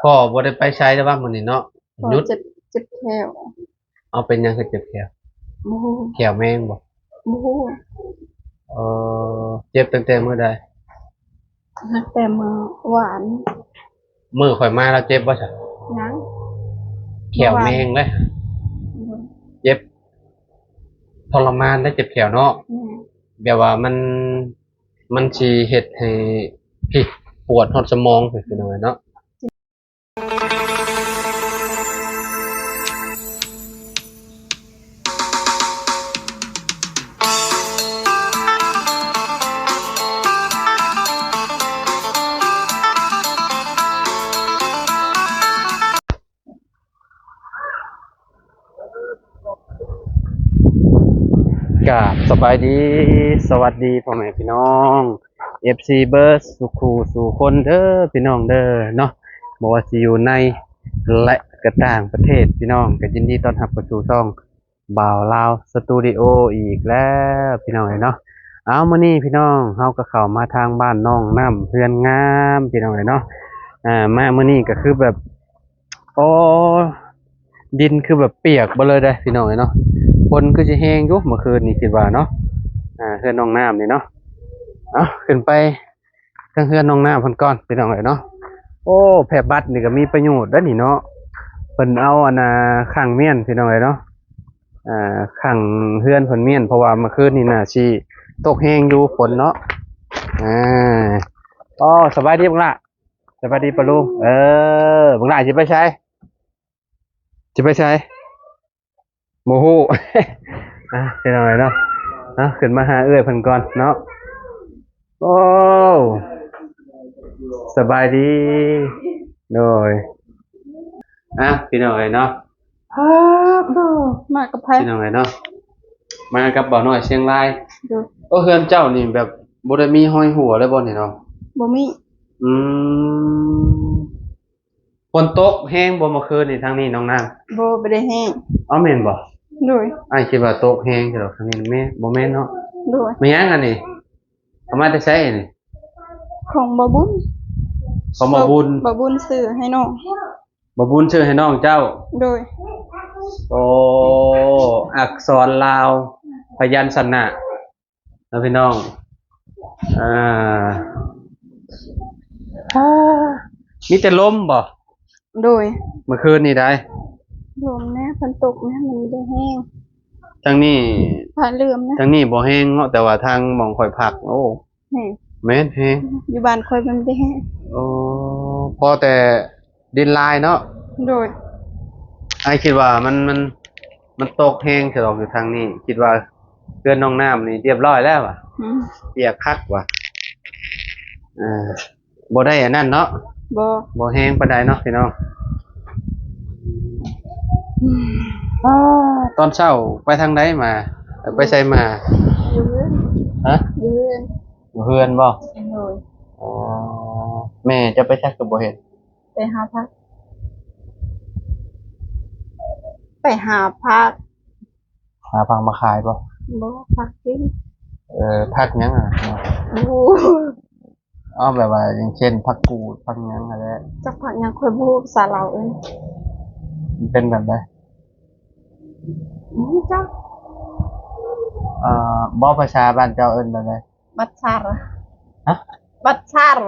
ກໍບໍ່ໄດ້ໄປໃສແລ້ວວ່າມື້ນີ້ເນາະ ຢຸດ ເຈັບ ເຈັບແຂ້ວ. ເອົາ ເປັນຫຍັງຄືເຈັບແຂ້ວ? ບໍ່ຮູ້ ແຂ້ວແມງບໍ່? ບໍ່ຮູ້. ເອີ ເຈັບຕັ້ງແຕ່ມື້ໃດ? ຕັ້ງແຕ່ມື້ວານ. ມື້ຂ້ອຍມາລາວເຈັບບໍ່ຊະ? ຍັງ ແຂ້ວແມງເດ້. ເຈັບ ທໍລະມານເດ້ ເຈັບແຂ້ວເນາະ. ແມ່ນ ແບບວ່າມັນ ມັນຊິເຮັດໃຫ້ ພິ ປວດຮອດສະໝອງ ພີ່ນ້ອງເອີຍເນາະ. ກາບສະບາຍດີ ສະຫວັດດີພໍ່ແມ່ພີ່ນ້ອງ ເອັຟຊີ ເບິດສູ່ຄູ່ສູ່ຄົນເດີພີ່ນ້ອງເດີເນາະ. ບໍ່ວ່າຊິຢູ່ໃນ ແລະ ກະຕ່າງປະເທດ ພີ່ນ້ອງກໍຍິນດີຕ້ອນຮັບເຂົ້າສູ່ຊ່ອງ ບ່າວລາວສະຕູດິໂອອີກແລ້ວພີ່ນ້ອງເອີຍເນາະ. ເອົາ ມື້ນີ້ພີ່ນ້ອງ ເຮົາກໍເຂົ້າມາທາງບ້ານໜອງນ້ຳ ເຮືອນງາມພີ່ນ້ອງເອີຍເນາະ. ອ່າ ມາມື້ນີ້ກໍຄືແບບ ໂອ້ ດິນຄືແບບປຽກເບິດເລີຍເດ້ພີ່ນ້ອງເອີຍເນາະ. ຝົນຄືຊິແຮງຢູ່ເມື່ອຄືນນີ້ຄິດວ່າເນາະ. ອ່າ ເຮືອນໜອງນ້ຳນີ້ເນາະ. ເອົາ ຂຶ້ນໄປ ທາງເຮືອນນ້ອງນ້ຳເພິ່ນກ່ອນພີ່ນ້ອງເອີຍເນາະ. ໂອ້ ແຜ່ບັດນີ້ກໍມີປະໂຫຍດໄດ໋ນີ້ເນາະ. ເພິ່ນເອົາອັນນ່າ ຂັງມ້ຽນພີ່ນ້ອງເອີຍເນາະ. ອ່າ ຂັງເຮືອນເພິ່ນມ້ຽນ ເພາະວ່າເມື່ອຄືນນີ້ໜ້າຊິຕົກແຮງຢູ່ຝົນເນາະ. ອ່າ ໂອ້ ສະບາຍດີບັກຫຼ້າ. ສະບາຍດີປ້າລຸງ. ເອີ ບັກຫຼ້າຊິໄປໃສ? ຊິໄປໃສ? ບໍ່ຮູ້. ອ່ະ ພີ່ນ້ອງເອີຍເນາະ. ເອົາ ຂຶ້ນມາຫາເອື້ອຍເພິ່ນກ່ອນເນາະ. ໂອ້ ສະບາຍດີ. ໂດຍ. ອ່ະ ພີ່ນ້ອງເອີຍເນາະ. ມາກັບໃຜ? ພີ່ນ້ອງເອີຍເນາະ. ມາກັບບ່າວນ້ອຍຊຽງລາຍ. ໂດຍ. ໂອ້ ເຮືອນເຈົ້ານີ້ແບບບໍ່ໄດ້ມີຮອຍຮົ່ວເລີຍບໍ່ນີ້ເນາະ? ບໍ່ມີ. ອືມ. ຝົນຕົກແຮງບໍ່ເມື່ອຄືນນີ້ທາງນີ້ນ້ອງນ້ຳ? ບໍ່ ບໍ່ໄດ້ແຮງ. ເອົ້າ ແມ່ນບໍ່? ໂດຍ. ອ້າຍຄິດວ່າຕົກແຮງຢູ່ດອກທາງນີ້. ແມ່ນ ບໍ່ແມ່ນເນາະ? ໂດຍ. ແມ່ນຫຍັງອັນນີ້? ເອົາມາແຕ່ໃສນີ້? ຂອງບ່າວບຸນ. ຂອງບ່າວບຸນ? ບ່າວບຸນຊື້ໃຫ້ນ້ອງ. ບ່າວບຸນຊື້ໃຫ້ນ້ອງເຈົ້າ? ໂດຍ. ໂອ້ ອັກສອນລາວ ພະຍັນຊະນະ ເນາະພີ່ນ້ອງ. ອ່າ ມີແຕ່ລົມບໍ່? ໂດຍ. ເມື່ອຄືນນີ້ໃດ໋? ລົມແນ່ ຝົນຕົກແນ່ ມັນບໍ່ໄດ້ແຮງ. ທາງນີ້ ຟ້າເຫຼື້ອມນະ. ທາງນີ້ບໍ່ແຮງເນາະ ແຕ່ວ່າທາງໝ່ອງຂ້ອຍພັກ ໂອ້ ແຮງ. ແມ່ນແຮງ. ຢູ່ບ້ານຂ້ອຍມັນບໍ່ໄດ້ແຮງ. ໂອ້ ພໍແຕ່ດິນລາຍເນາະ. ໂດຍ. ອ້າຍຄິດວ່າມັນ ມັນ ມັນຕົກແຮງຊະດອກຢູ່ທາງນີ້. ຄິດວ່າເຮືອນນ້ອງນ້ຳນີ້ລຽບຮ້ອຍແລ້ວຫວາ? ອືມ. ປຽກຄັກຫວາ? ເອີ ບໍ່ໄດ້ອັນນັ້ນເນາະ. ບໍ່ ບໍ່ແຮງປານໃດເນາະພີ່ນ້ອງ. ອືມ. ອ້າ ຕອນເຊົ້າໄປທາງໃດມາ? ໄປໃສມາ? ຢູ່ເຮືອນ. ຮະ? ຢູ່ເຮືອນ. ຢູ່ເຮືອນບໍ່? ໂດຍ. ອໍ ແມ່ເຈົ້າໄປໃສຄືບໍ່ເຫັນ? ໄປຫາຜັກ. ໄປຫາຜັກ. ຫາຜັກມາຂາຍບໍ່? ບໍ່ ຜັກກິນ. ເອີ ຜັກຫຍັງອະ? ບໍ່ຮູ້. ເອົາ ແບບວ່າ ຢ່າງເຊັ່ນ ຜັກກູດ ຜັກຫຍັງຫັ້ນແຫຼະ. ຈັກຜັກຫຍັງ ຂ້ອຍບໍ່ຮູ້ພາສາລາວເອີ້ນ. ມັນເປັນແບບໃດ? ບໍ່ຮູ້ຈັກ. ເອີ ບໍ່ ພາສາບ້ານເຈົ້າເອີ້ນແບບໃດ? ບັດຊາຣ. ຮະ? ບັດຊາຣ.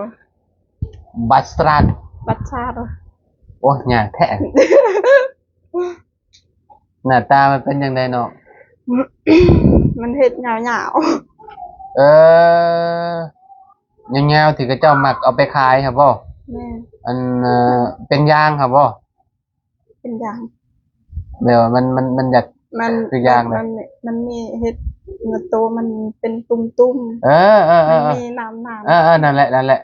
ບັດຊາຣ. ບັດຊາຣ. ໂອ້ຍ ຍາກແທ້. ໜ້າຕາມັນເປັນຈັ່ງໃດນ້ອງ? ມັນເຮັດຍາວໆ. ເອີ ຍາວໆ ທີ່ເຂົາເຈົ້າມັກເອົາໄປຂາຍຫັ້ນບໍ່? ແມ່ນ. ອັນ ເອີ ເປັນຢາງຫັ້ນບໍ່? ເປັນຢາງ. ແບບວ່າມັນ ມັນ ມັນຢາກ ມັນ ຄືຢາງນະ. ມັນ ມັນມີເຮັດເນື້ອໂຕ ມັນເປັນຕຸ່ມໆ. ເອີ ເອີ ເອີ ມັນມີນ້ຳໆ. ເອີ ເອີ ນັ້ນແຫຼະ ນັ້ນແຫຼະ.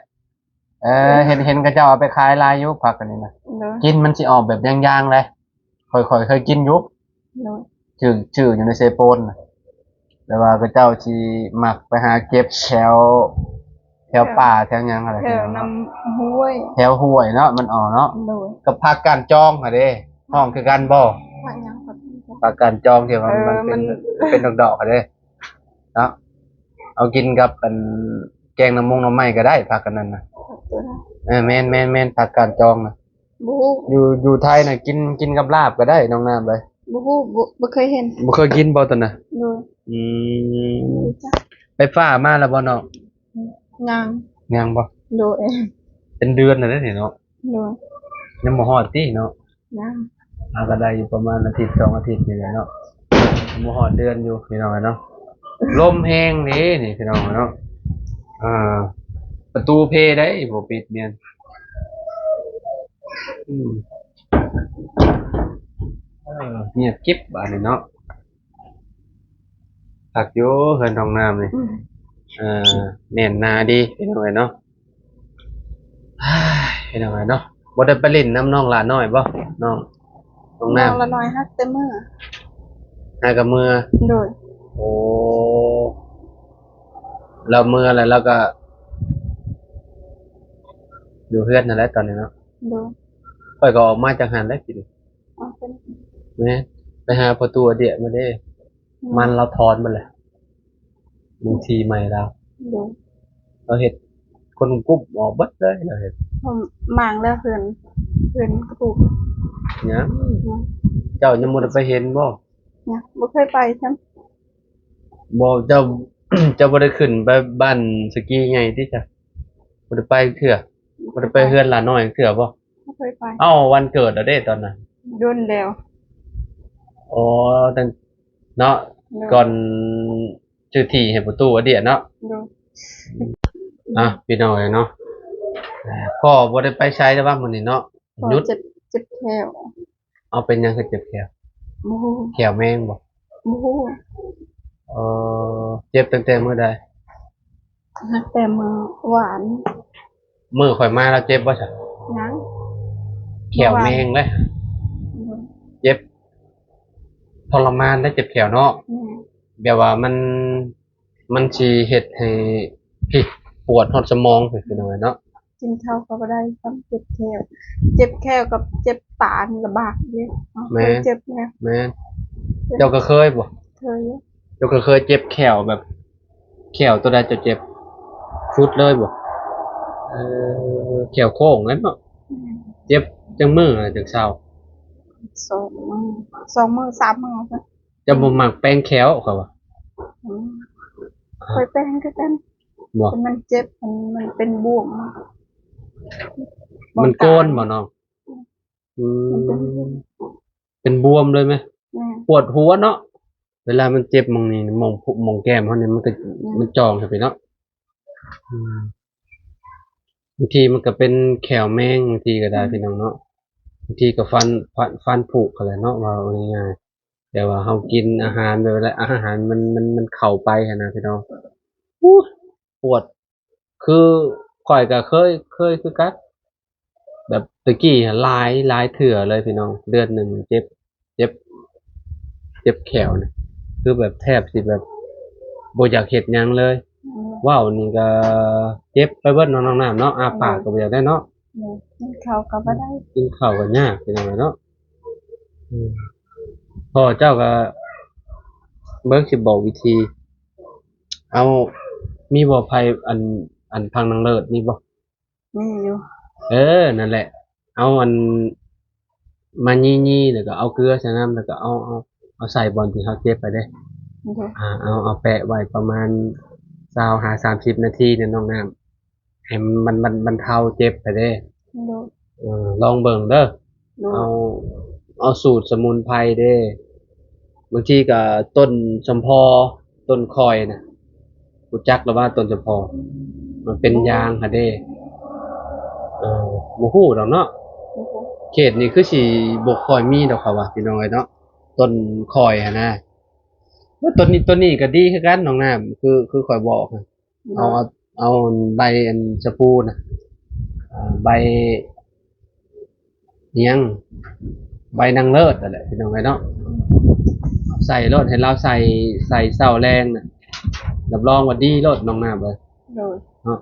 ເອີ ເຫັນ ເຫັນເຂົາເຈົ້າເອົາໄປຂາຍຫຼາຍຢູ່ ຜັກອັນນີ້ນະ. ໂດຍ. ກິ່ນມັນຊິອອກແບບຢາງໆເດ້. ຂ້ອຍ ຂ້ອຍເຄີຍກິນຢູ່. ໂດຍ. ຖືກ ຖືກຢູ່ໃນເຊໂປນນະ. ແຕ່ວ່າເຂົາເຈົ້າຊິມັກໄປຫາເກັບແຖວ ແຖວປ່າແຖວຫຍັງຫັ້ນແຫຼະ. ແຖວນ້ຳຫ້ວຍ ແຖວຫ້ວຍເນາະ ມັນອອກເນາະ. ໂດຍ. ກັບຜັກການຈອງຫັ້ນເດ້ ຮ້ອງຄືກັນບໍ່? ຜັກຫຍັງ? ຜັກການຈອງ. ເອີ ທີ່ວ່າມັນເປັນ ເປັນດອກໆຫັ້ນເດ້. ເນາະ ເອົາກິນກັບອັນແກງໜໍ່ມົງໜໍ່ໄມ້ກໍໄດ້ ຜັກອັນນັ້ນນະ. ເອີ ແມ່ນໆໆ ຜັກການຈອງນະ. ບໍ່ຮູ້. ຢູ່ ຢູ່ໄທນະ ກິນ ກິນກັບລາບກໍໄດ້ ນ້ອງນ້ຳເອີຍ. ບໍ່ຮູ້ ບໍ່ ບໍ່ເຄີຍເຫັນ. ບໍ່ເຄີຍກິນບໍ່ຕົວນະ? ໂດຍ. ອືມ ບໍ່ຮູ້ຈັກ. ໄປຟ້າມາແລ້ວບໍ່ນ້ອງ? ຍັງ. ຍັງບໍ່? ໂດຍ. ເປັນເດືອນແລ້ວເດ້ນີ້ເນາະ. ໂດຍ. ຍັງບໍ່ຮອດຕິເນາະ? ຍັງ. ຫາກໍໄດ້ຢູ່ປະມານອາທິດສອງອາທິດນີ້ແຫຼະເນາະ. ບໍ່ຮອດເດືອນຢູ່ພີ່ນ້ອງເອີຍເນາະ. ລົມແຮງເດ້ນີ້ພີ່ນ້ອງເນາະ. ອ່າ ປະຕູເພໄດ້ບໍ່ປິດແມ່ນ. ອືມ ເອີ ງຽບກິບບາດນີ້ເນາະ. ຄັກຢູ່ເຮືອນຫ້ອງນ້ຳນີ້. ອືມ ເອີ ແໜ້ນໜາດີພີ່ນ້ອງເອີຍເນາະ. ພີ່ນ້ອງເອີຍເນາະ ບໍ່ໄດ້ໄປຫຼິ້ນນຳນ້ອງຫຼ້ານ້ອຍບໍ່? ນ້ອງ ນ້ອງນ້ຳ ນ້ອງຫຼ້ານ້ອຍຫາກແຕ່ເມືອ ຫາກະເມືອ. ໂດຍ. ໂອ້ ລາວເມືອແລ້ວ ລາວກະຢູ່ເຮືອນຫັ້ນແຫຼະຕອນນີ້ເນາະ. ໂດຍ. ຂ້ອຍກໍອອກມາຈາກຫັ້ນແຫຼະກິນ. ອອກໄປ ແມ່ນ ໄປຫາພໍ່ຕູ້ອາເດຍມາເດ້. ອືມ ມັນລາວຖອນໝົດແຫຼະ ເມືອທີ່ໃໝ່ລາວ. ໂດຍ. ລາວເຮັດຄົນກຸບອອກເບິດເລີຍ ລາວເຮັດ. ໝາງແລ້ວເຮືອນ ເຮືອນກະປູກ. ຍັງ. ຍັງ. ເຈົ້າຍັງບໍ່ໄດ້ໄປເຫັນບໍ່? ຍັງ ບໍ່ເຄີຍໄປຊ້ຳ. ບໍ່ ເຈົ້າ ເຈົ້າບໍ່ໄດ້ຂຶ້ນໄປບ້ານສະກີໃຫຍ່ຕິຊະ? ບໍ່ໄດ້ໄປເທື່ອ? ບໍ່ໄດ້ໄປເຮືອນຫຼ້ານ້ອຍເທື່ອບໍ່? ບໍ່ເຄີຍໄປ. ເອົ້າ ວັນເກີດແລ້ວເດ້ຕອນນັ້ນ. ດົນແລ້ວ. ອໍ ຕັ້ງ ເນາະ. ໂດຍ. ກ່ອນຊື້ທີ່ໃຫ້ປະຕູອາເດຍເນາະ. ໂດຍ. ອ່ະ ພີ່ນ້ອງເອີຍເນາະ ກໍບໍ່ໄດ້ໄປໃສແລ້ວວ່າມື້ນີ້ເນາະ. ຢຸດ. ເຈັບ ເຈັບແຂ້ວ. ເອົາ ເປັນຫຍັງຄືເຈັບແຂ້ວ? ບໍ່ຮູ້. ແຂ້ວແມງບໍ່? ບໍ່ຮູ້. ເອີ ເຈັບຕັ້ງແຕ່ມື້ໃດ? ຕັ້ງແຕ່ມື້ວານ. ມື້ຂ້ອຍມາລາວເຈັບບໍ່ຊະ? ຍັງ. ແຂ້ວແມງເດ້. ບໍ່. ເຈັບທໍລະມານເດ້ ເຈັບແຂ້ວເນາະ. ແມ່ນ. ແບບວ່າມັນ ມັນຊິເຮັດໃຫ້ພິດປວດຮອດສະໝອງ ພີ່ນ້ອງເນາະ. ກິນເຂົ້າກໍບໍ່ໄດ້ ຕ້ອງເຈັບແຂ້ວ. ເຈັບແຂ້ວກັບເຈັບຕານີ້ລະບາກເດ້. ແມ່ນ. ເຈັບແລ້ວ. ແມ່ນ. ເຈົ້າກໍເຄີຍບໍ່? ເຄີຍ. ເຈົ້າກໍເຄີຍເຈັບແຂ້ວແບບ ແຂ້ວຕົວໃດເຈົ້າເຈັບສຸດເລີຍບໍ່? ເອີ ແຂ້ວໂຄ້ງນັ້ນເນາະ. ແມ່ນ. ເຈັບຈັກມື້ຈັ່ງເຊົາ? ສອງມື້ ສອງມື້ ສາມມື້. ເຈົ້າບໍ່ມັກແປງແຂ້ວ ເຂົາວ່າ. ອືມ ຂ້ອຍແປງຄືກັນ. ບໍ່? ແຕ່ມັນເຈັບ ມັນ ມັນເປັນບວມ. ມັນໂກນບໍ່ນ້ອງ? ອືມ ອືມ ມັນເປັນບວມ. ເປັນບວມເລີຍແມ? ແມ່ນ. ປວດຫົວເນາະ ເວລາມັນເຈັບໝ່ອງນີ້ ໝ່ອງ ໝ່ອງແກ້ມເຮົານີ້ ມັນກໍ ແມ່ນ ມັນຈ່ອງເຂົ້າໄປເນາະ. ອືມ ບາງທີມັນກໍເປັນແຂ້ວແມງ ບາງທີກໍໄດ້ ອືມ ພີ່ນ້ອງເນາະ. ບາງທີກໍຟັນ ຟັນ ຟັນຜຸກຫັ້ນແຫຼະເນາະ ເວົ້າງ່າຍໆ. ແຕ່ວ່າເຮົາກິນອາຫານແບບໃດ ອາຫານມັນ ມັນ ມັນເຂົ້າໄປຫັ້ນນະພີ່ນ້ອງ. ໂອ້ຍ ປວດ ຄືຂ້ອຍກໍເຄີຍ ເຄີຍຄືກັນ. ແບບແຕ່ກີ້ຫັ້ນຫຼາຍ ຫຼາຍເທື່ອເລີຍພີ່ນ້ອງ ເດືອນໜຶ່ງເຈັບ ເຈັບ ເຈັບແຂ້ວນີ້ ຄືແບບແທບຊິແບບບໍ່ຢາກເຮັດຫຍັງເລີຍ. ອືມ ເວົ້ານີ້ກໍເຈັບໄປເບິດເນາະ ນ້ອງນ້ຳເນາະ. ອາປາກກໍບໍ່ຢາກໄດ້ເນາະ. ອືມ ກິນເຂົ້າກໍບໍ່ໄດ້ ກິນເຂົ້າກໍຍາກ ພີ່ນ້ອງເນາະ. ອືມ ພໍ່ເຈົ້າກໍເບິ່ງຊິບອກວິທີ ເອົາ ມີບໍ່ໄຟ ອັນ ອັນພັງນາງເລີດມີບໍ່? ມີຢູ່. ເອີ ນັ້ນແຫຼະ ເອົາອັນມາຢີ່ໆ ແລ້ວກໍເອົາເກືອໃສ່ນຳ ແລ້ວກໍເອົາ ເອົາ ເອົາໃສ່ບ່ອນທີ່ເຮົາເຈັບໄປເດ້. ໂດຍ. ອ່າ ເອົາ ເອົາແປະໄວ້ປະມານຊາວຫາສາມສິບນາທີເນາະ ນ້ອງນ້ຳ ໃຫ້ມັນ ມັນ ບັນເທົາເຈັບໄປເດ້. ໂດຍ. ເອີ ລອງເບິ່ງເດີ. ໂດຍ. ເອົາ ເອົາສູດສະໝຸນໄພເດ້ ບາງທີກໍຕົ້ນສຳພໍ ຕົ້ນຂ່ອຍນະ ຮູ້ຈັກຫຼືວ່າຕົ້ນສຳພໍ? ມັນເປັນຢາງຫັ້ນເດ້. ເອີ ບໍ່ຮູ້ດອກເນາະ. ບໍ່ຮູ້. ເຂດນີ້ຄືຊິບໍ່ຄ່ອຍມີດອກ ເຂົາວ່າ ພີ່ນ້ອງເອີຍເນາະ ຕົ້ນຂ່ອຍຫັ້ນນະ. ແລ້ວຕົ້ນນີ້ ຕົ້ນນີ້ກໍດີຄືກັນ ນ້ອງນ້ຳ ຄື ຄືຂ້ອຍບອກ ເອົາ ເອົາໃບອັນສະປູນະ ອ່າ ໃບຫຍັງ ໃບນາງເລີດຫັ້ນແຫຼະ ພີ່ນ້ອງເອີຍເນາະ. ໃສ່ໂລດ ໃຫ້ລາວໃສ່ ໃສ່ເຊົ້າແລງນະ ຮັບຮອງວ່າດີໂລດ ນ້ອງນ້ຳເອີຍ. ໂດຍ. ເນາະ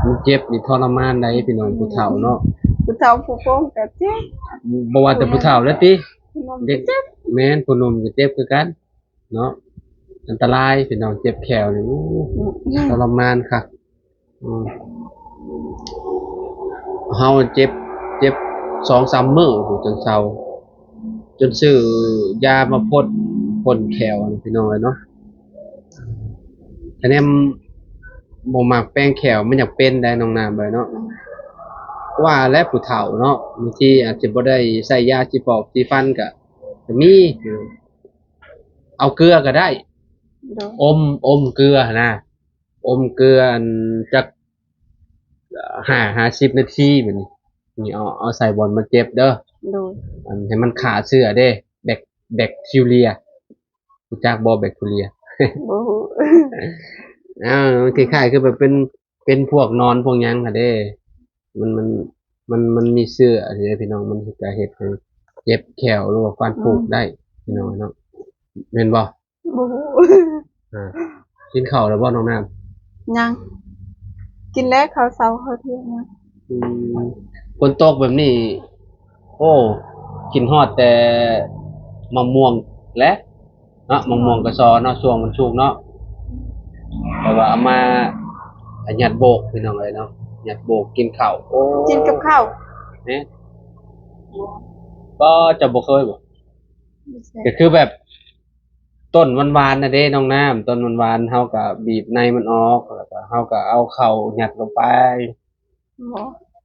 ມັນເຈັບນີ້ທໍລະມານໃດ໋ ພີ່ນ້ອງ. ອືມ ຜູ້ເຖົ້າເນາະ ຜູ້ເຖົ້າຜູ້ໂກງກໍເຈັບ ບໍ່ວ່າແຕ່ຜູ້ເຖົ້າແລ້ວຕິ ຜູ້ໜຸ່ມກໍເຈັບ. ເດັກ ແມ່ນ ຜູ້ໜຸ່ມກໍເຈັບຄືກັນ. ເນາະ ອັນຕະລາຍພີ່ນ້ອງ ເຈັບແຂ້ວນີ້ ໂອ້ ອືມ ທໍລະມານຄັກ. ອືມ ເຮົາເຈັບ ເຈັບ ສອງສາມມື້ພຸ້ນຈັ່ງເຊົາ ຈົນຊື້ຢາມາພົ່ນ ພົ່ນແຂ້ວຫັ້ນ ພີ່ນ້ອງເອີຍເນາະ. ຄະແນນບໍ່ມັກແປງແຂ້ວ ມັນຢາກເປັນໄດ໋ ນ້ອງນ້ຳເອີຍເນາະ. ວ່າແຫຼະ ຜູ້ເຖົ້າເນາະ ບາງທີອາດຈະບໍ່ໄດ້ໃຊ້ຢາສີຟອກສີຟັນ ກະ ກະມີ. ເອົາເກືອກະໄດ້ ໂດຍ ອົມ ອົມເກືອຫັ້ນນະ ອົມເກືອ ອັນ ຈັກ ຫ້າ ຫ້າສິບນາທີ ບາດນີ້ ນີ້ເອົາ ເອົາໃສ່ບ່ອນມັນເຈັບເດີ ໂດຍ ອັນ ໃຫ້ມັນຂ້າເຊື້ອເດ້ ແບັກ ແບັກທີເຣຍ ຮູ້ຈັກບໍ່ ແບັກທີເຣຍ? ບໍ່ຮູ້. ອ້າວ ມັນຄ້າຍໆຄືແບບເປັນ ເປັນພວກໜອນພວກຫຍັງຫັ້ນເດ້ ມັນ ມັນ ມັນ ມັນມີເຊື້ອເດ້ພີ່ນ້ອງ ມັນກະເຮັດໃຫ້ເຈັບແຂ້ວ ຫຼືວ່າຟັນຜຸ ອືມ ໄດ້ພີ່ນ້ອງເນາະ ແມ່ນບໍ່? ບໍ່ຮູ້. ອ່າ ກິນເຂົ້າແລ້ວບໍ່ ນ້ອງນ້ຳ? ຍັງ ກິນແລ້ວ ເຂົ້າເຊົ້າເຂົ້າທ່ຽງຍັງ. ອືມ ຝົນຕົກແບບນີ້ ໂອ້ ກິນຮອດແຕ່ມະມ່ວງແຫຼະ ເນາະ ມະມ່ວງກະຊໍເນາະ ຊ່ວງມັນສຸກເນາະ ແຕ່ວ່າເອົາມາຍັດໂບກ ພີ່ນ້ອງເອີຍເນາະ ຍັດໂບກກິນເຂົ້າ. ໂອ້ ກິນກັບເຂົ້າ ແມ່ນບໍ່? ເຈົ້າບໍ່ເຄີຍບໍ່? ບໍ່ເຄີຍ. ກະຄືແບບຕົ້ນຫວານໆນະເດ້ ນ້ອງນ້ຳ ຕົ້ນຫວານໆ ເຮົາກະບີບໃນມັນອອກ ແລ້ວກະເຮົາກະເອົາເຂົ້າຍັດລົງໄປ. ບໍ່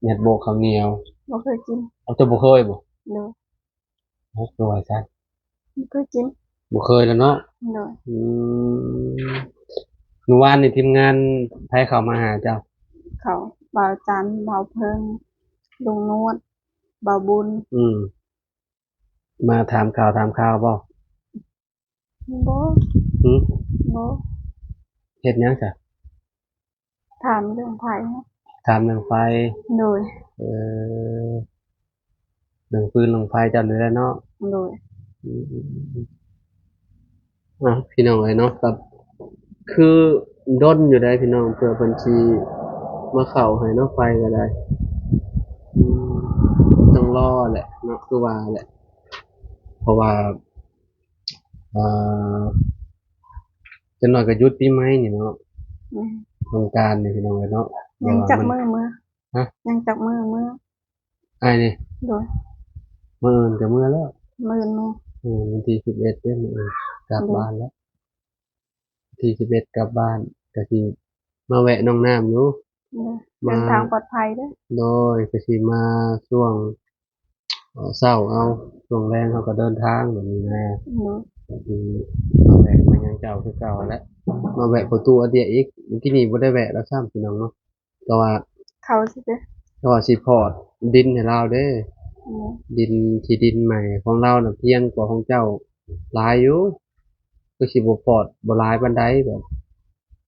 ຍັດໂບກເຂົ້າໜຽວ ບໍ່ເຄີຍກິນ. ເອົາ ເຈົ້າບໍ່ເຄີຍບໍ່? ໂດຍ. ໂອ້ ຄືວ່າຊັ້ນ ບໍ່ເຄີຍກິນ. ບໍ່ເຄີຍແລ້ວເນາະ. ໂດຍ. ອືມ ມື້ວານນີ້ທີມງານໃຜເຂົ້າມາຫາເຈົ້າ? ເຂົາ ບ່າວຈັນ ບ່າວເພິ່ງ ລຸງນວດ ບ່າວບຸນ. ອືມ ມາຖາມຂ່າວຖາມຄາວບໍ່? ບໍ່. ຫື? ບໍ່. ເຮັດຫຍັງຊະ? ຖາມເລື່ອງໄຟ. ຖາມເລື່ອງໄຟ. ໂດຍ. ເອີ ເລື່ອງຟືນເລື່ອງໄຟເຈົ້ານີ້ແຫຼະເນາະ. ໂດຍ. ອືມ ອ່ະ ພີ່ນ້ອງເອີຍເນາະ ກໍຄືດົນຢູ່ໃດ໋ພີ່ນ້ອງ ເພື່ອເພິ່ນຊິມາເຂົ້າໃຫ້ເນາະ ໄຟກໍໄດ້. ອືມ ຕ້ອງລໍແຫຼະເນາະ ຄືວ່າແຫຼະ ເພາະວ່າ ອ່າ ຈັກໜ້ອຍກໍຢຸດປີໃໝ່ນີ້ເນາະ. ແມ່ນ. ສົງການນີ້ພີ່ນ້ອງເອີຍເນາະ. ຍັງຈັກມື້ເມືອ? ຮະ? ຍັງຈັກມື້ເມືອ? ອ້າຍນີ້? ໂດຍ. ມື້ອື່ນກໍເມືອແລ້ວ. ມື້ອື່ນເມືອ. ເອີ ວັນທີສິບເອັດເດ້ ມື້ອື່ນກັບ ໂດຍ ບ້ານແລ້ວ. ທີສິບເອັດກັບບ້ານ ກະຊິມາແວະນ້ອງນ້ຳຢູ່. ໂດຍ. ມາ ເດີນທາງປອດໄພເດີ. ໂດຍ. ກະຊິມາຊ່ວງ ເອີ ເຊົ້າເອົາ ຊ່ວງແລງເຮົາກໍເດີນທາງແບບນີ້ນະ. ໂດຍ. ກະຊິມາແວະມາຫຍັງເຈົ້າຄືເກົ່າຫັ້ນແຫຼະ ມາແວະປະຕູອາເດຍອີກ. ມື້ກີ້ນີ້ບໍ່ໄດ້ແວະລາວຊ້ຳ ພີ່ນ້ອງເນາະ. ແຕ່ວ່າເຂົາຊິເດ້ ແຕ່ວ່າຊິພອດດິນໃຫ້ລາວເດ້. ອືມ ດິນ ທີ່ດິນໃໝ່ຂອງລາວນະພຽງກວ່າຂອງເຈົ້າຫຼາຍຢູ່ ຄືຊິບໍ່ພອດ ບໍ່ຫຼາຍປານໃດ ແບບ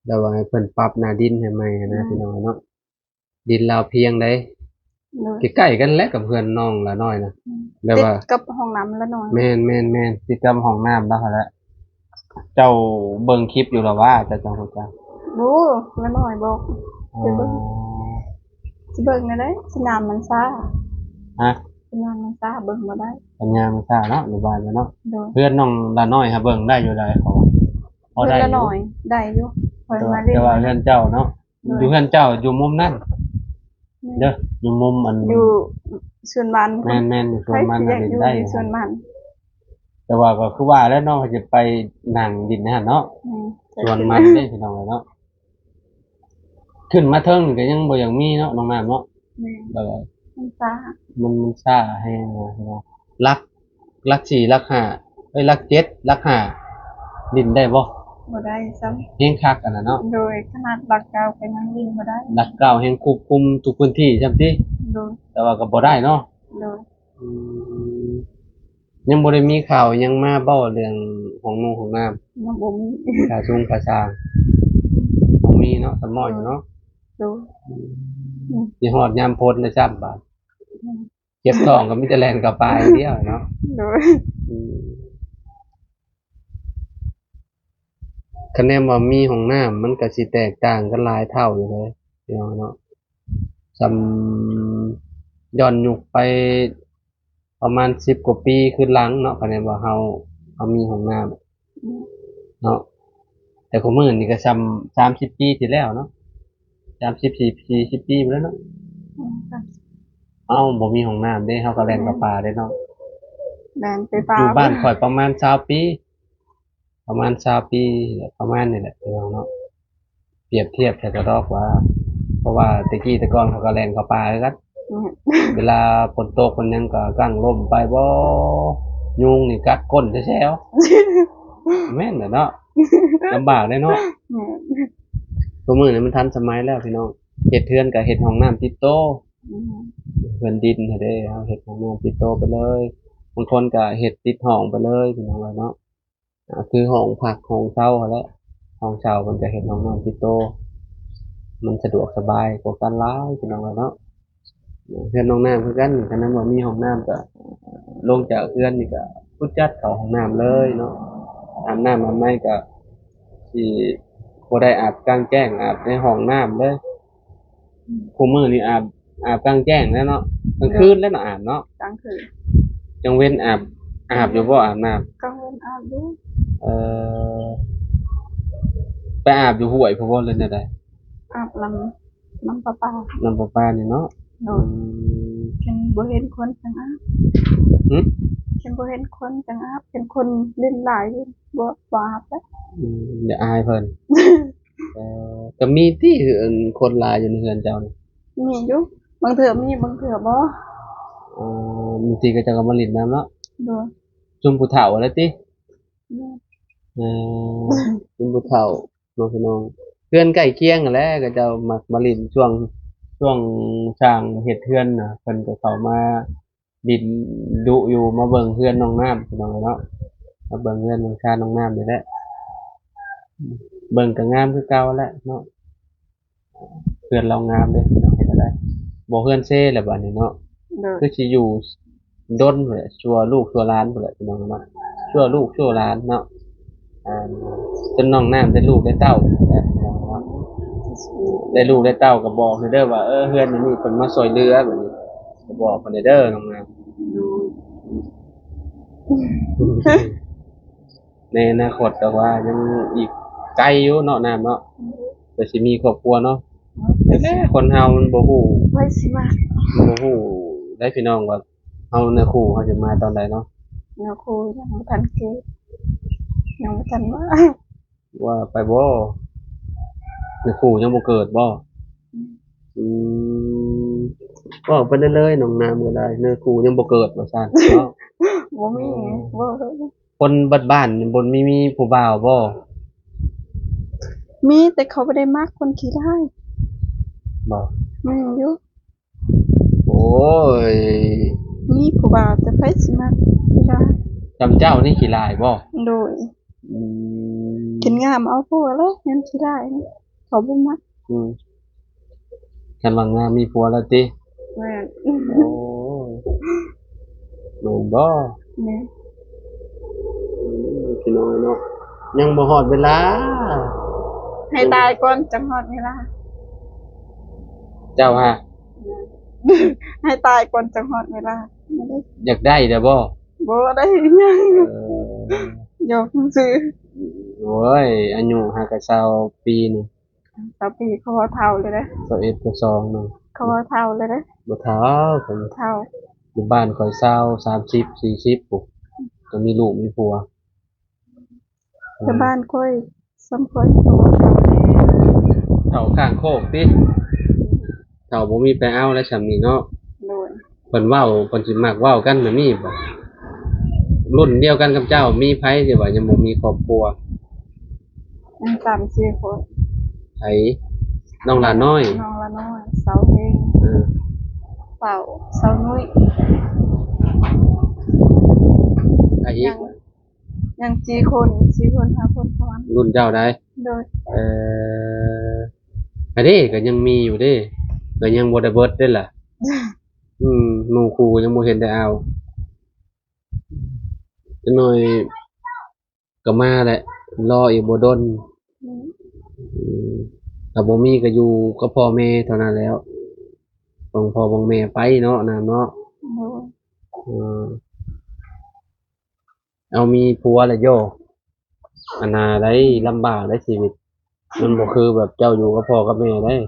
ແບບວ່າໃຫ້ເພິ່ນປັບໜ້າດິນໃຫ້ໃໝ່ຫັ້ນນະ ອືມ ພີ່ນ້ອງເນາະ. ດິນລາວພຽງໃດ. ໂດຍ. ໃກ້ໆກັນແຫຼະກັບເຮືອນນ້ອງຫຼ້ານ້ອຍນະ. ອືມ ແບບວ່າຕິດກັບຫ້ອງນ້ຳຫຼ້ານ້ອຍ. ແມ່ນໆໆ ຕິດກັບຫ້ອງນ້ຳລາວຫັ້ນແຫຼະ. ເຈົ້າເບິ່ງຄລິບຢູ່ລະຫວາ ເຈົ້າຈັ່ງຮູ້ຈັກ? ບໍ່ ລະນ້ອຍບອກ. ອໍ ຊິເບິ່ງ ຊິເບິ່ງແນວໃດ? ສັນຍານມັນຊ້າ. ຮະ? ສັນຍານມັນຊ້າ ເບິ່ງບໍ່ໄດ້. ສັນຍານມັນຊ້າເນາະ ຢູ່ບ້ານເນາະ. ໂດຍ. ເຮືອນນ້ອງລະນ້ອຍຫາເບິ່ງໄດ້ຢູ່ໃດ ເຂົາວ່າ ພໍໄດ້ຢູ່. ເຮືອນລະນ້ອຍໄດ້ຢູ່ ເພິ່ນມາຫຼິ້ນ. ແຕ່ວ່າເຮືອນເຈົ້າເນາະ. ໂດຍ. ຢູ່ເຮືອນເຈົ້າຢູ່ມຸມນັ້ນ. ແມ່ນ. ເດີ ຢູ່ມຸມອັນ ຢູ່ສວນມັນ. ແມ່ນໆ ຢູ່ສວນມັນ ໃຜຊິຢາກຢູ່ໃນສວນມັນ. ແຕ່ວ່າກໍຄືວ່າແຫຼະເນາະ ຊິໄປນັ່ງດິນໃນຫັ້ນເນາະ. ແມ່ນ. ສວນມັນເດ້ ພີ່ນ້ອງເອີຍເນາະ. ຂຶ້ນມາເທິງນີ້ກໍຍັງບໍ່ຢາກມີເນາະ ນ້ອງນ້ຳເນາະ. ແມ່ນ. ແບບວ່າມັນຊ້າ ມັນ ມັນຊ້າແຮງນະ ເນາະ. ຫຼັກ ຫຼັກສີ່ ຫຼັກຫ້າ ເອີຍ ຫຼັກເຈັດ ຫຼັກຫ້າ ຫຼິ້ນໄດ້ບໍ່? ບໍ່ໄດ້ຊ້ຳ. ແຮງຄັກອັນນັ້ນເນາະ. ໂດຍ. ຂະໜາດຫຼັກເກົ້າກໍຍັງຫຼິ້ນບໍ່ໄດ້. ຫຼັກເກົ້າແຮງຄວບຄຸມທຸກພື້ນທີ່ຊ້ຳຕິ? ໂດຍ. ແຕ່ວ່າກໍບໍ່ໄດ້ເນາະ. ໂດຍ. ອືມ ຍັງບໍ່ໄດ້ມີຂ່າວຫຍັງມາເວົ້າເລື່ອງຫ້ອງນຸ່ງຫ້ອງນ້ຳ? ຍັງບໍ່ມີ. ຄ່າຊຸງຄ່າຊ່າງ ບໍ່ມີເນາະ ສະໝໍ້ຢູ່ເນາະ. ໂດຍ. ອືມ ອືມ ຊິຮອດຍາມຝົນແລ້ວຊ້ຳບາດ. ອືມ ເຈັບທ້ອງກໍມີແຕ່ແລ່ນເຂົ້າປ່າຢ່າງດຽວເນາະ. ໂດຍ. ອືມ ຄັນແນມວ່າມີຫ້ອງນ້ຳ ມັນກໍຊິແຕກຕ່າງກັນຫຼາຍເທົ່າຢູ່ເດ້ ພີ່ນ້ອງເນາະ. ສ່ຳຍ້ອນຍຸກໄປປະມານສິບກວ່າປີຄືນຫຼັງເນາະ ຄັນແມ່ນວ່າເຮົາ ເຮົາມີຫ້ອງນ້ຳ ອືມ ເນາະ. ແຕ່ຂອງມື້ນີ້ກໍສ່ຳສາມສິບປີທີ່ແລ້ວເນາະ ສາມສິບ ສີ່ ສີ່ສິບປີພຸ້ນແຫຼະເນາະ. ອືມ ເອົ້າ ບໍ່ມີຫ້ອງນ້ຳເດ້ ເຮົາກໍແລ່ນເຂົ້າປ່າເດ້ເນາະ. ແມ່ນ ແລ່ນໄປປ່າ. ຢູ່ບ້ານຂ້ອຍປະມານຊາວປີ ປະມານຊາວປີ ປະມານນີ້ແຫຼະ ພີ່ນ້ອງເນາະ. ປຽບທຽບໃສ່ກະດອກວ່າ ເພາະວ່າແຕ່ກີ້ແຕ່ກ່ອນເຂົາກໍແລ່ນເຂົ້າປ່າຄືກັນ. ແມ່ນ ເວລາຝົນຕົກມັນຫຍັງກໍກາງລົມໄປບໍ ຍຸງນີ້ກັດກົ້ນແຊວໆ. ແມ່ນແຫຼະເນາະ ລຳບາກເດ້ເນາະ. ແມ່ນ ທຸກມື້ນີ້ມັນທັນສະໄໝແລ້ວພີ່ນ້ອງ ເຮັດເຮືອນກໍເຮັດຫ້ອງນ້ຳຕິດໂຕ. ອືມ ເຮືອນດິນຫັ້ນເດ້ ເຮົາເຮັດຫ້ອງນ້ຳຕິດໂຕໄປເລີຍ ບາງຄົນກໍເຮັດຕິດຫ້ອງໄປເລີຍ ພີ່ນ້ອງເອີຍເນາະ. ອ່າ ຄືຫ້ອງພັກຫ້ອງເຊົ່າຫັ້ນແຫຼະ ຫ້ອງເຊົ່າເພິ່ນກໍເຮັດຫ້ອງນ້ຳຕິດໂຕ ມັນສະດວກສະບາຍກວ່າກັນຫຼາຍ ພີ່ນ້ອງເອີຍເນາະ. ເຮືອນນ້ອງນ້ຳຄືກັນ ຄັນວ່າມີຫ້ອງນ້ຳກໍລົງຈາກເຮືອນນີ້ກໍປຸດຈັດເຂົ້າຫ້ອງນ້ຳເລີຍເນາະ. ອາບນ້ຳອາບໃນກໍຊິບໍ່ໄດ້ອາບກາງແຈ້ງ ອາບໃນຫ້ອງນ້ຳເລີຍ. ອືມ ຄູ່ມື້ນີ້ອາບ ອາບກາງແຈ້ງແລ້ວເນາະ ກາງຄືນແລ້ວເນາະ ອາບເນາະ ກາງຄືນ. ກາງເວັນອາບ ອາບຢູ່ບໍ່ ອາບນ້ຳ? ກາງເວັນອາບຢູ່. ເອີ ໄປອາບຢູ່ຫ້ວຍພຸ້ນບໍ່ ຫຼືແນວໃດ? ອາບນ້ຳ ນ້ຳປະປາ ນ້ຳປະປານີ້ເນາະ. ໂດຍ ອືມ ຄັນບໍ່ເຫັນຄົນຈັ່ງອາບ. ຫຶ? ຄັນບໍ່ເຫັນຄົນຈັ່ງອາບ ເຫັນຄົນຫຼິ້ນຫຼາຍຢູ່ ບໍ່ ບໍ່ອາບແລ້ວ. ອືມ ຢ່າອາຍເພິ່ນ. ເອີ ກໍມີຕິ ອັນ ຄົນຫຼາຍຢູ່ໃນເຮືອນເຈົ້ານີ້? ມີຢູ່ ບາງເທື່ອມີ ບາງເທື່ອບໍ່. ອໍ ບາງທີເຂົາເຈົ້າກໍມາຫຼິ້ນນຳເນາະ. ໂດຍ ຊຸມຜູ້ເຖົ້າຫັ້ນແຫຼະຕິ? ແມ່ນ ເອີ ຊຸມຜູ້ເຖົ້າເນາະ ພີ່ນ້ອງ. ເຮືອນໃກ້ຄຽງຫັ້ນແຫຼະ ເຂົາເຈົ້າມັກມາຫຼິ້ນຊ່ວງ ຊ່ວງສ້າງເຮັດເຮືອນນະ ເພິ່ນກໍເຂົ້າມາ ດິນດຸຢູ່ ມາເບິ່ງເຮືອນນ້ອງນ້ຳ ພີ່ນ້ອງເອີຍເນາະ. ມາເບິ່ງເຮືອນເບິ່ງຊານນ້ອງນ້ຳນີ້ແຫຼະ ເບິ່ງກໍງາມຄືເກົ່າແຫຼະເນາະ. ເຮືອນລາວງາມເດ້ພີ່ນ້ອງ ເຮັດຈັ່ງໃດ ບໍ່ເຮືອນເຊແລ້ວບາດນີ້ເນາະ. ໂດຍ ຄືຊິຢູ່ດົນພຸ້ນແຫຼະ ຊົ່ວລູກຊົ່ວຫຼານພຸ້ນແຫຼະ ພີ່ນ້ອງເນາະ ຊົ່ວລູກຊົ່ວຫຼານເນາະ. ອ່າ ຈົນນ້ອງນ້ຳໄດ້ລູກໄດ້ເຕົ້າແລ້ວ ພີ່ນ້ອງເນາະ. ໄດ້ລູກໄດ້ເຕົ້າກໍບອກເດີວ່າ ເອີ ເຮືອນນີ້ເພິ່ນມາຊ່ວຍເຫຼືອ ແບບນີ້ກໍບອກເພິ່ນເດີນ້ອງນ້ຳ. ໂດຍ ໃນອະນາຄົດ ແຕ່ວ່າຍັງອີກໄກຢູ່ເນາະນ້ຳເນາະ ກວ່າຊິມີຄອບຄົວເນາະ. ແຕ່ຄົນເຮົາມັນບໍ່ຮູ້ ໃຜຊິມັກ ມັນບໍ່ຮູ້ໄດ໋ ພີ່ນ້ອງ ວ່າ ເຮົາເນື້ອຄູ່ເຮົາຈະມາຕອນໃດເນາະ? ເນື້ອຄູ່ຍັງບໍ່ທັນເກີດ ຍັງບໍ່ທັນວ່າ ວ່າໄປບໍ່? ເນື້ອຄູ່ຍັງບໍ່ເກີດບໍ່? ອືມ ອືມ ເວົ້າໄປເລີຍໆ ນ້ອງນ້ຳກໍໄດ້ ເນື້ອຄູ່ຍັງບໍ່ເກີດວ່າຊັ້ນເນາະ. ບໍ່ມີ ເອີ ບໍ່ ຄົນບ້ານໆນີ້ບໍ່ມີ ມີຜູ້ບ່າວບໍ່? ມີ ແຕ່ເຂົາບໍ່ໄດ້ມັກຄົນຂີ້ຮ້າຍ. ບໍ່? ມີຢູ່. ໂອ້ຍ ມີຜູ້ບ່າວ ແຕ່ໃຜຊິມັກຂີ້ຮ້າຍ. ສ່ຳເຈົ້ານີ້ຂີ້ຮ້າຍບໍ່? ໂດຍ. ອືມ ກິນງາມເອົາຜົວແລ້ວ ແມ່ນຂີ້ຮ້າຍນີ້ ເຂົາບໍ່ມັກ. ອືມ ຄັນວ່າງາມມີຜົວແລ້ວຕິ? ແມ່ນ. ໂອ້ຍ ແມ່ນບໍ່? ແມ່ນ. ອືມ ພີ່ນ້ອງເນາະ ຍັງບໍ່ຮອດເວລາ ໃຫ້ຕາຍກ່ອນຈັ່ງຮອດເວລາ. ເຈົ້າຫາ? ໃຫ້ຕາຍກ່ອນຈັ່ງຮອດເວລາ. ຢາກໄດ້ແລ້ວບໍ່? ບໍ່ໄດ້ຫຍັງ ເອີ ຢອກຊື່. ໂອ້ຍ ອາຍຸຫາກະຊາວປີນີ້. ຊາວປີ ເຂົາວ່າເຖົ້າແລ້ວເດ້. ຊາວເອັດ ຊາວສອງ ນັ້ນ ເຂົາວ່າເຖົ້າແລ້ວເດ້. ບໍ່ເຖົ້າ ເຂົາເຖົ້າ. ຢູ່ບ້ານຂ້ອຍຊາວ ສາມສິບ ສີ່ສິບ ພຸ້ນ ກໍມີລູກມີຜົວ. ແຕ່ບ້ານຂ້ອຍ ສ່ຳຂ້ອຍ ເຂົາວ່າເຖົ້າແລ້ວ. ເຖົ້າຂ້າງໂຄກຕິ? ເຖົ້າບໍ່ມີໃຜເອົາແລ້ວສ່ຳນີ້ເນາະ. ໂດຍ. ເພິ່ນເວົ້າ ເພິ່ນຊິມັກເວົ້າກັນແບບນີ້ບໍ? ລຸ້ນດຽວກັນກັບເຈົ້າ ມີໃຜທີ່ວ່າຍັງບໍ່ມີຄອບຄົວ? ຍັງສາມສີ່ຄົນ. ໃຜ? ນ້ອງຫຼ້ານ້ອຍ. ນ້ອງຫຼ້ານ້ອຍ ສາວເຮງ. ເອີ ສາວ ສາວນຸ້ຍ. ໃຜອີກ? ຍັງ ຍັງສີ່ຄົນ ສີ່ຄົນ ຫ້າຄົນ ປະມານ. ລຸ້ນເຈົ້າໃດ? ໂດຍ. ເອີ ອັນນີ້ກໍຍັງມີຢູ່ເດ້ ກໍຍັງບໍ່ໄດ້ເບິດເດ້ລະ. ອືມ ໝູ່ຄູ່ຍັງບໍ່ເຫັນໄດ້ເອົາ. ຈັກໜ່ອຍກໍມາແຫຼະ ລໍອີກບໍ່ດົນ. ອືມ ອືມ ຖ້າບໍ່ມີກໍຢູ່ກັບພໍ່ແມ່ເທົ່ານັ້ນແລ້ວ ເບິ່ງພໍ່ເບິ່ງແມ່ໄປເນາະ ນ້ຳເນາະ. ໂດຍ. ເອີ ເອົາມີຜົວແລ້ວໂຢ ອັນນ່າໄດ໋ ລຳບາກໄດ໋ຊີວິດ ມັນບໍ່ຄືແບບເຈົ້າຢູ່ກັບພໍ່ກັບແມ່ໄດ໋. ອືມ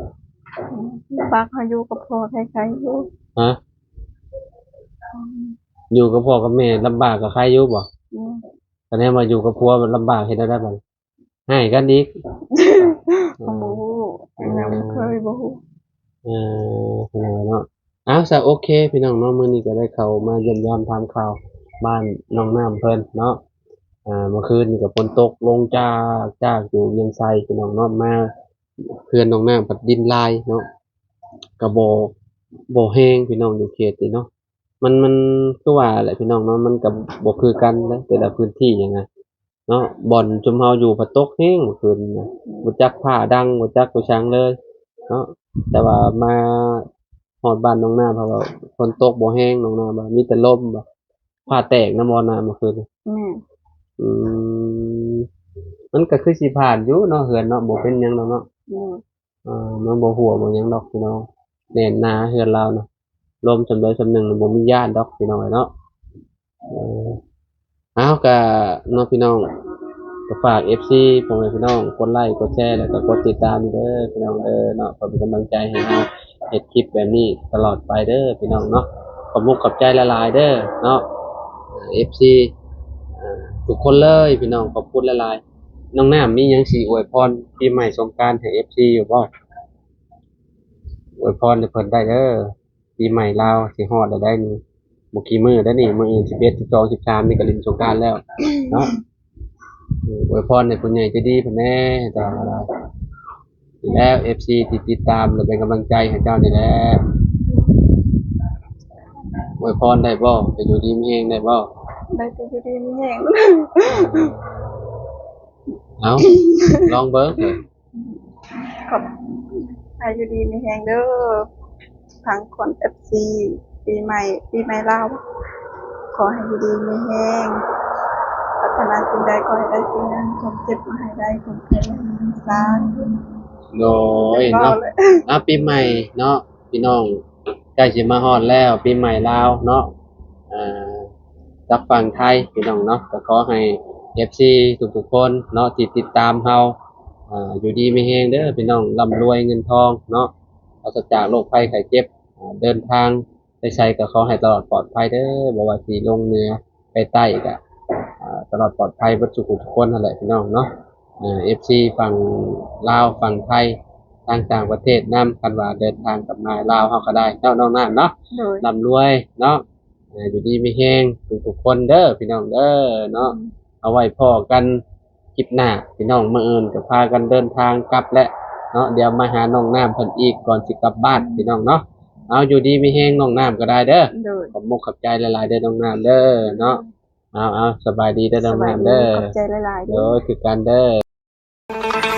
ລຳບາກ ເຮົາຢູ່ກັບພໍ່ໄຄໆຢູ່. ຮະ? ຢູ່ກັບພໍ່ກັບແມ່ລຳບາກກໍໃຄຢູ່ບໍ່? ອືມ ຄະແນນວ່າຢູ່ກັບຜົວມັນລຳບາກເຮັດແນວໃດບັດນີ້? ຮ້າຍກັນອີກ. ບໍ່ຮູ້ ຍັງບໍ່ເຄີຍ ບໍ່ຮູ້. ເອີ ພີ່ນ້ອງເນາະ. ເອົາ ຊະ ໂອເຄ ພີ່ນ້ອງເນາະ, ມື້ນີ້ກໍໄດ້ເຂົ້າມາຢ້ຽມຢາມຖາມຂ່າວບ້ານນ້ອງນ້ຳເພິ່ນເນາະ. ອ່າ ເມື່ອຄືນນີ້ກໍຝົນຕົກລົງຈາກ ຈາກຢູ່ວຽງໄຊ ພີ່ນ້ອງເນາະ, ມາເຮືອນນ້ອງນ້ຳພັດດິນລາຍເນາະ, ກໍບໍ່ ບໍ່ແຮງ ພີ່ນ້ອງ ຢູ່ເຂດນີ້ເນາະ. ມັນ ມັນຄືວ່າແຫຼະ ພີ່ນ້ອງເນາະ, ມັນກໍບໍ່ຄືກັນເດ້ ແຕ່ລະພື້ນທີ່ຫັ້ນນະເນາະ. ບ່ອນຊຸມເຮົາຢູ່ພັດຕົກແຮງເມື່ອຄືນນີ້ນະ, ບໍ່ຈັກຟ້າດັງ ບໍ່ຈັກໄປສັງເລີຍເນາະ. ແຕ່ວ່າມາຮອດບ້ານນ້ອງນ້ຳ ເພາະວ່າຝົນຕົກບໍ່ແຮງ ນ້ອງນ້ຳວ່າ ມີແຕ່ລົມ ວ່າ ຟ້າແຕກນຳບໍ່ນ້ຳເມື່ອຄືນນີ້? ແມ່ນ. ອືມ ມັນກໍຄືຊິຜ່ານຢູ່ເນາະ ເຮືອນເນາະ, ບໍ່ເປັນຫຍັງດອກເນາະ. ແມ່ນ. ເອີ ມັນບໍ່ຮົ່ວບໍ່ຫຍັງດອກ ພີ່ນ້ອງ, ແໜ້ນໜາເຮືອນລາວນະ, ລົມສ່ຳໃດສ່ຳໜຶ່ງບໍ່ມີຢ້ານດອກ ພີ່ນ້ອງເອີຍເນາະ. ເອີ ເອົາ ກະເນາະ ພີ່ນ້ອງ, ກໍຝາກເອັຟຊີ ພໍ່ແມ່ພີ່ນ້ອງ ກົດໄລ ກົດແຊ ແລ້ວກໍກົດຕິດຕາມເດີ ພີ່ນ້ອງເດີເນາະ, ເພື່ອເປັນກຳລັງໃຈໃຫ້ເຮົາເຮັດຄລິບແບບນີ້ຕະຫຼອດໄປເດີ ພີ່ນ້ອງເນາະ. ຂອບມຸກຂອບໃຈຫຼາຍໆເດີເນາະ ເອັຟຊີ ເອີ ທຸກຄົນເລີຍ ພີ່ນ້ອງ, ຂອບຄຸນຫຼາຍໆ. ນ້ອງນ້ຳມີຫຍັງຊິອວຍພອນປີໃໝ່ສົງການໃຫ້ເອັຟຊີຢູ່ບໍ່? ອວຍພອນໃຫ້ເພິ່ນໄດ້ເດີ. ປີໃໝ່ລາວຊິຮອດແລ້ວໄດ໋ນີ້, ບໍ່ກີ່ມື້ໄດ໋ນີ້, ມື້ອື່ນສິບເອັດ ສິບສອງ ສິບສາມນີ້ກໍຫຼິ້ນສົງການແລ້ວເນາະ. ອວຍພອນໃຫ້ຜູ້ໃຫຍ່ໃຈດີເພິ່ນແດ່ ແລ້ວ ເອັຟຊີ ທີ່ຕິດຕາມ ແລະເປັນກຳລັງໃຈໃຫ້ເຈົ້ານີ້ແຫຼະ. ອວຍພອນໄດ້ບໍ່? ໃຫ້ຢູ່ດີມີແຮງໄດ້ບໍ່? ໄດ້ແຕ່ຢູ່ດີມີແຮງ. ເອົາ ລອງເບິ່ງ. ຂອບ ໃຫ້ຢູ່ດີມີແຮງເດີ ທັງຄົນເອັຟຊີ ປີໃໝ່ ປີໃໝ່ລາວ ຂໍໃຫ້ຢູ່ດີມີແຮງ ປາດຖະໜາສິ່ງໃດຂໍໃຫ້ໄດ້ສິ່ງນັ້ນ ຄວາມເຈັບບໍ່ໃຫ້ໄດ້ ຄວາມໄຂ້ຢ່າໃຫ້ມີ ສາທຸ. ໂດຍເນາະ ເອົາ ປີໃໝ່ເນາະ ພີ່ນ້ອງ ໃກ້ຊິມາຮອດແລ້ວ ປີໃໝ່ລາວເນາະ ອ່າ ກັບຝັ່ງໄທ ພີ່ນ້ອງເນາະ ກໍຂໍໃຫ້ເອັຟຊີທຸກໆຄົນເນາະ ທີ່ຕິດຕາມເຮົາ ອ່າ ຢູ່ດີມີແຮງເດີພີ່ນ້ອງ ລ່ຳລວຍເງິນທອງເນາະ ປາສະຈາກໂລກໄພໄຂ້ເຈັບ ອ່າ ເດີນທາງໄປໃສກໍຂໍໃຫ້ຕະຫຼອດປອດໄພເດີ ບໍ່ວ່າຊິລົງເໜືອໄປໃຕ້ກໍ ອ່າ ຕະຫຼອດປອດໄພເບິດສູ່ຜູ້ທຸກຄົນຫັ້ນແຫຼະພີ່ນ້ອງເນາະ. ເອີ ເອັຟຊີຝັ່ງລາວ ຝັ່ງໄທ ທາງຕ່າງປະເທດນຳ ຄັນວ່າເດີນທາງກັບມາລາວເຮົາກໍໄດ້ເນາະ ນ້ອງນ້ຳເນາະ ໂດຍ ລ່ຳລວຍເນາະ ເອີ ຢູ່ດີມີແຮງທຸກໆຄົນເດີພີ່ນ້ອງເດີເນາະ ອືມ ເອົາໄວ້ພໍ້ກັນຄລິບໜ້າພີ່ນ້ອງ ມື້ອື່ນກໍພາກັນເດີນທາງກັບແລ້ວເນາະ ດຽວມາຫານ້ອງນ້ຳເພິ່ນອີກກ່ອນຊິກັບບ້ານ ອືມ ພີ່ນ້ອງເນາະ ເອົາ ຢູ່ດີມີແຮງນ້ອງນ້ຳກໍໄດ້ເດີ ໂດຍ ຂອບມຸກຂອບໃຈຫຼາຍໆເດີນ້ອງນ້ຳເດີເນາະ ໂດຍ ເອົາໆ ສະບາຍດີເດີນ້ອງນ້ຳເດີ ສະບາຍດີ ຂອບໃຈຫຼາຍໆເດີ ໂດຍ ຄືກັນເດີ.